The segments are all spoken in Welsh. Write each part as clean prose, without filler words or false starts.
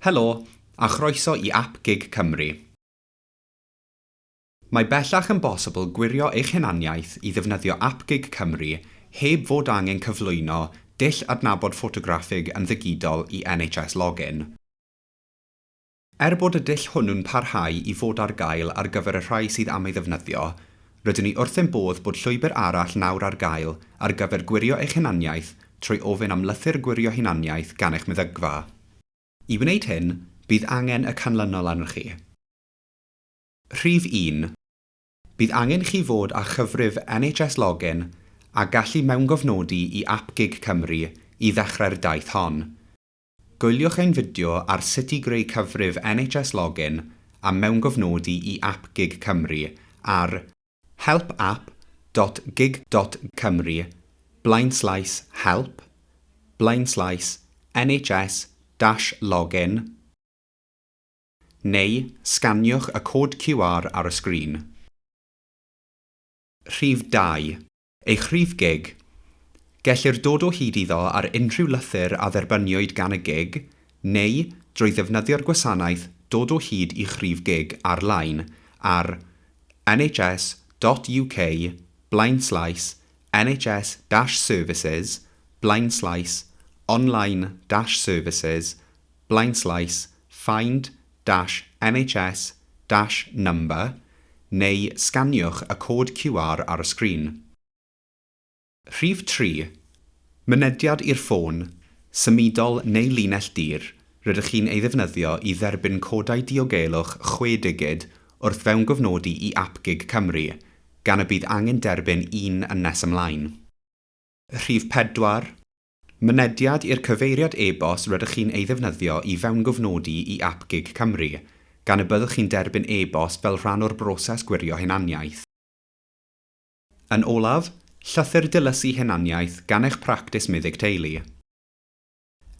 Helo, a chroeso i Ap Gig Cymru. Mae bellach yn bosibl gwirio eich hunaniaeth i ddefnyddio Ap Gig Cymru heb fod angen cyflwyno dull adnabod ffotograffig yn ddigidol i NHS Login. Er bod y dull hwnnw'n parhau i fod ar gael ar gyfer y rhai sydd am ei ddefnyddio, rydyn ni wrth ein bodd bod llwybr arall nawr ar gael ar gyfer gwirio eich hunaniaeth trwy ofyn am lythyr gwirio hunaniaeth gan eich meddygfa. I wneud hyn, bydd angen y canlynol arnoch chi. Rhif un. Bydd angen i chi fod â chyfrif NHS Login a gallu mewngofnodi i ap gig Cymru i ddechrau'r daith hon. Gwyliwch ein fideo ar sut i greu cyfrif NHS Login a mewngofnodi i ap gig Cymru ar helpapp dot gig dot cymru blaenslaes help blaenslaes nhs dash login neu sganiwch y cod QR ar y sgrin. Rhif 2. Eich rhif gig. Gellir dod o hyd iddo ar unrhyw lythyr a dderbyniwyd gan y gig, neu drwy ddefnyddio'r gwasanaeth Dod o hyd i'ch rhif gig ar-lein ar nhs dot uk blaenslaes nhs dash services blaenslaes online dash services blaenslaes find dash nhs dash number neu sganiwch y cod QR ar y sgrin. Rhif 3. Mynediad i'r ffôn, symudol neu linell dir, rydych chi'n ei ddefnyddio i dderbyn codau diogelwch chwe digid wrth fewngofnodi i ap gig Cymru, gan y bydd angen derbyn un yn nes ymlaen. Rhif 4. Mynediad i'r cyfeiriad e-bost rydych chi'n ei ddefnyddio i fewngofnodi i ap gig Cymru, gan y byddwch chi'n derbyn e-bost fel rhan o'r broses gwirio hunaniaeth. Yn olaf, llythyr dilysu hunaniaeth gan eich practis meddyg teulu.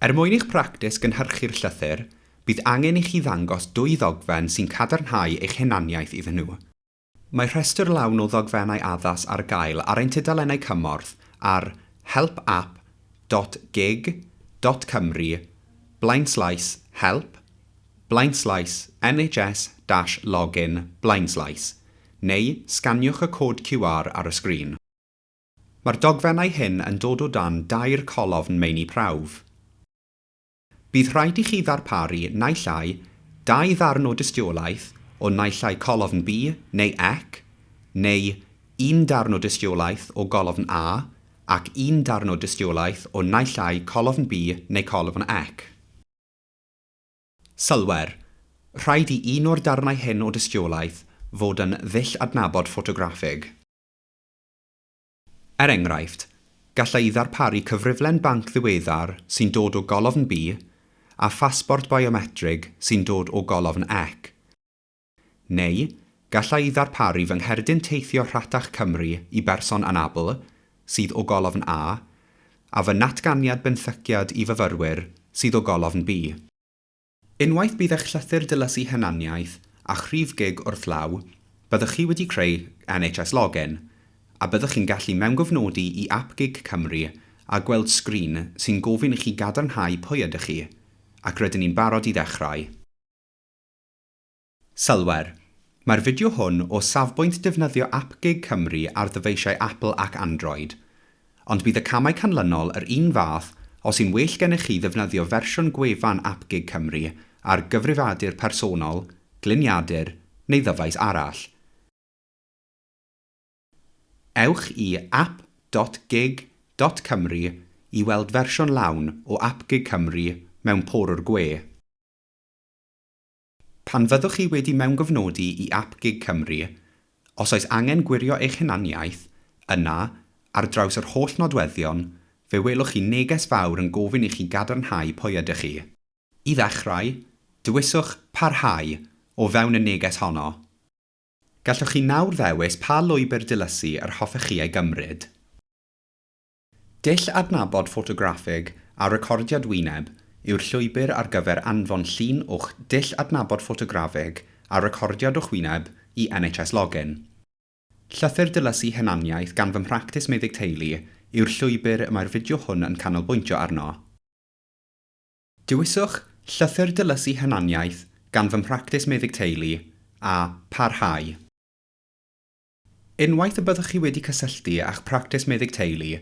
Er mwyn i'ch practis gynhyrchu'r llythyr, bydd angen i chi ddangos dwy ddogfen sy'n cadarnhau eich hunaniaeth iddyn nhw. Mae rhestr lawn o ddogfennau addas ar gael ar ein tudalennau cymorth ar helpapp dot gig dot cymru blaenslaes help blaenslaes nhs dash login blaenslaes neu sganiwch y cod QR ar y sgrin. Mae'r dogfennau hyn yn dod o dan dair colofn meini prawf. Bydd rhaid i chi ddarparu naill ai dau ddarn o dystiolaeth o naill ai colofn B neu ec, neu un darn o dystiolaeth o golofn A ac un darn o dystiolaeth o naill ai colofn B neu colofn ec. Sylwer, rhaid i un o'r darnau hyn o dystiolaeth fod yn ddull adnabod ffotograffig. Er enghraifft, galla i ddarparu cyfriflen banc ddiweddar sy'n dod o golofn B a phasbort biometrig sy'n dod o golofn ec. Neu, galla i ddarparu fy ngherdyn teithio rhatach Cymru i berson anabl, sydd o golofn A, a fy natganiad benthyciad i fyfyrwyr, sydd o golofn B. Unwaith bydd eich llythyr dilysu hunaniaeth a'ch rhif gig wrth law, byddwch chi wedi creu NHS Login, a byddwch chi'n gallu mewngofnodi i ap gig Cymru a gweld sgrin sy'n gofyn i chi gadarnhau pwy ydych chi, ac rydyn ni'n barod i ddechrau. Sylwer, Mae'r fideo hwn o safbwynt defnyddio ap gig Cymru ar ddyfeisiau Apple ac Android. Ond bydd y camau canlynol yr un fath os yw'n well gennych chi ddefnyddio fersiwn gwefan ap gig Cymru ar gyfrifiadur personol, gliniadur neu ddyfais arall. Ewch i app dot gig dot cymru i weld fersiwn lawn o ap gig Cymru mewn porwr gwe. Pan fyddwch chi wedi mewngofnodi i ap gig Cymru, os oes angen gwirio eich hunaniaeth, yna, ar draws yr holl nodweddion, fe welwch chi neges fawr yn gofyn i chi gadarnhau pwy ydych chi. I ddechrau, dewiswch 'Parhau' o fewn y neges honno. Gallwch chi nawr ddewis pa lwybr dilysu yr hoffech chi ei gymryd. Dull adnabod ffotograffig a recordiad wyneb yw'r llwybr ar gyfer anfon llun o'ch dull adnabod ffotograffig a recordiad o'ch wyneb i NHS Login. Llythyr dilysu hunaniaeth gan fy mhractis meddyg teulu yw'r llwybr y mae'r fideo hwn yn canolbwyntio arno. Dewiswch Llythyr dilysu hunaniaeth gan fy mhractis meddyg teulu, a Parhau. Unwaith y byddwch chi wedi cysylltu â'ch practis meddyg teulu,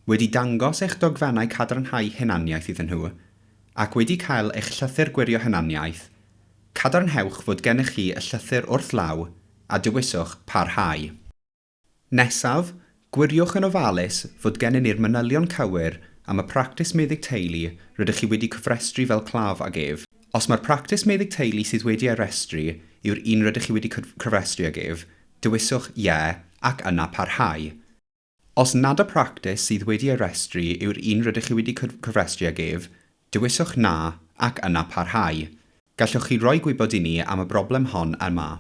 wedi dangos eich dogfennau cadarnhau hunaniaeth iddyn nhw, ac wedi cael eich llythyr gwirio hunaniaeth, cadarnhewch fod gennych chi y llythyr wrth law a dewiswch Parhau. Nesaf, gwiriwch yn ofalus fod gennym ni'r manylion cywir am y practis meddyg teulu rydych chi wedi cofrestru fel claf ag ef. Os mai'r practis meddyg teulu sydd wedi ei restru yw'r un rydych chi wedi cofrestru ag ef, dewiswch 'Ie' ac yna 'Parhau'. Os nad y practis sydd wedi ei restru yw'r un rydych chi wedi cofrestru ag ef, dewiswch 'Na' ac yna 'Parhau'. Gallwch chi roi gwybod i ni am y broblem hon yma.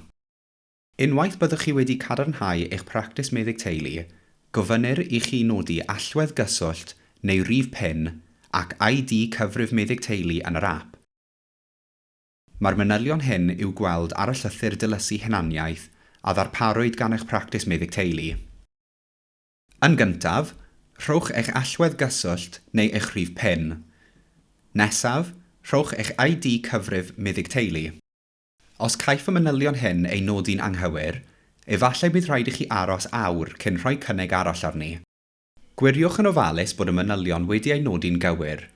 Unwaith byddwch chi wedi cadarnhau eich practis meddyg teulu, gofynnir i chi nodi allwedd gyswllt neu rif pin ac ID cyfrif meddyg teulu yn yr ap. Mae'r manylion hyn i'w gweld ar y llythyr dilysu hunaniaeth a ddarparwyd gan eich practis meddyg teulu. Yn gyntaf, rhowch eich allwedd gyswllt neu eich rhif pin. Nesaf, rhowch eich ID cyfrif meddyg teulu. Os caiff y manylion hyn eu nodi'n anghywir, efallai bydd rhaid i chi aros awr cyn rhoi cynnig arall arni. Gwiriwch yn ofalus bod y manylion wedi eu nodi'n gywir,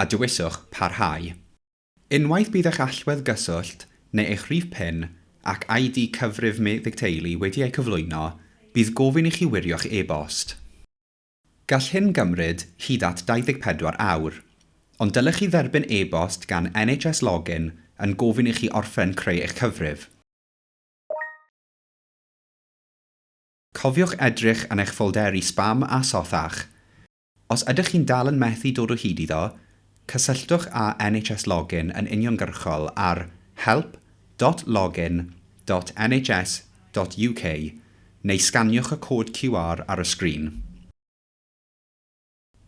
a dewiswch 'Parhau'. Unwaith bydd eich allwedd gyswllt neu eich rhif pin ac ID cyfrif meddyg teulu wedi eu cyflwyno, bydd gofyn i chi wirio'ch e-bost. Gall hyn gymryd hyd at 24 awr, ond dylech chi dderbyn e-bost gan NHS Login yn gofyn i chi orffen creu eich cyfrif. Cofiwch edrych yn eich ffolderi sbam a sothach. Os ydych chi'n dal yn methu dod o hyd iddo, cysylltwch â NHS Login yn uniongyrchol ar help dot login dot nhs dot uk neu sganiwch y cod QR ar y sgrin.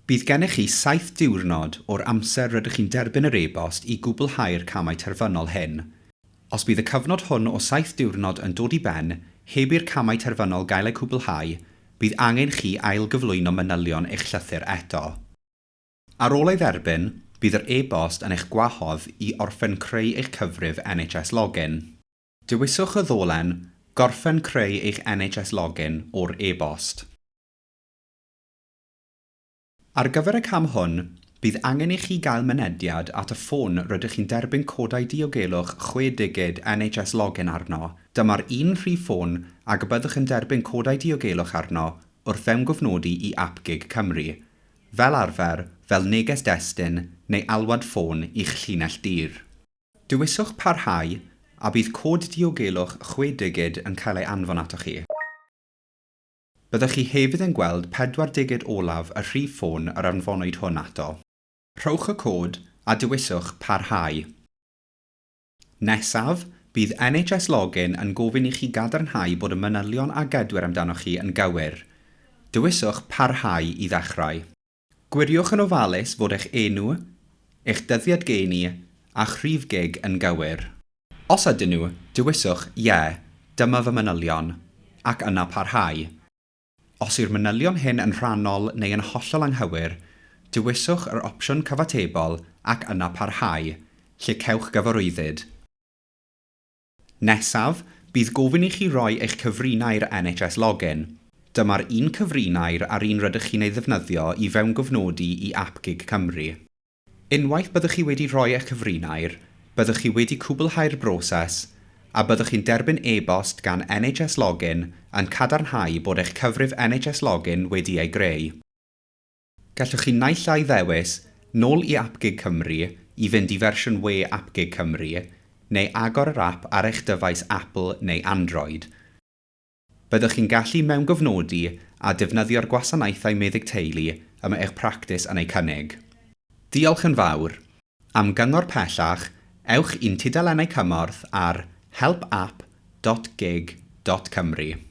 Bydd gennych chi saith diwrnod o'r amser rydych chi'n derbyn yr e-bost i gwblhau'r camau terfynol hyn. Os bydd y cyfnod hwn o saith diwrnod yn dod i ben heb i'r camau terfynol gael eu cwblhau, bydd angen chi ail-gyflwyno manylion eich llythyr eto. Ar ôl ei dderbyn, bydd yr e-bost yn eich gwahodd i orffen creu eich cyfrif NHS Login. Dewiswch y ddolen 'Gorffen creu eich NHS Login' o'r e-bost. Ar gyfer y cam hwn, bydd angen i chi gael mynediad at y ffôn rydych chi'n derbyn codau diogelwch chwe digid NHS Login arno, dyma'r un rhif ffôn ag y byddwch yn derbyn codau diogelwch arno wrth fewngofnodi i ap gig Cymru, fel arfer fel neges destun neu alwad ffôn i'ch llinell dir. Dewiswch 'Parhau' a bydd cod diogelwch chwe digid yn cael ei anfon atoch chi. Byddwch chi hefyd yn gweld pedwar digid olaf y rhif ffôn yr anfonwyd hwn ato. Rhowch y cod a dewiswch 'Parhau'. Nesaf, bydd NHS Login yn gofyn i chi gadarnhau bod y manylion a gedwir amdanoch chi yn gywir. Dewiswch 'Parhau' i ddechrau. Gwiriwch yn ofalus fod eich enw, eich dyddiad geni a'ch rhif gig yn gywir. Os ydyn nhw, dewiswch 'Ie, dyma fy manylion', ac yna 'Parhau'. Os yw'r manylion hyn yn rhannol neu yn hollol anghywir, dewiswch yr opsiwn cyfatebol ac yna Parhau, lle cewch gyfarwyddyd. Nesaf, bydd gofyn i chi roi eich cyfrinair NHS Login. Dyma'r un cyfrinair â'r un rydych chi'n ei ddefnyddio i fewngofnodi i ap gig Cymru. Unwaith byddwch chi wedi rhoi eich cyfrinair, byddwch chi wedi cwblhau'r broses a byddwch chi'n derbyn e-bost gan NHS Login yn cadarnhau bod eich cyfrif NHS Login wedi ei greu. Gallwch chi naill ai ddewis nôl i ap gig Cymru i fynd i fersiwn we ap gig Cymru, neu agor yr ap ar eich dyfais Apple neu Android. Byddwch chi'n gallu mewngofnodi a defnyddio'r gwasanaethau meddyg teulu y mae eich practis yn eu cynnig. Diolch yn fawr. Am gyngor pellach, ewch i'n tudalennau cymorth ar helpapp.gig.cymru.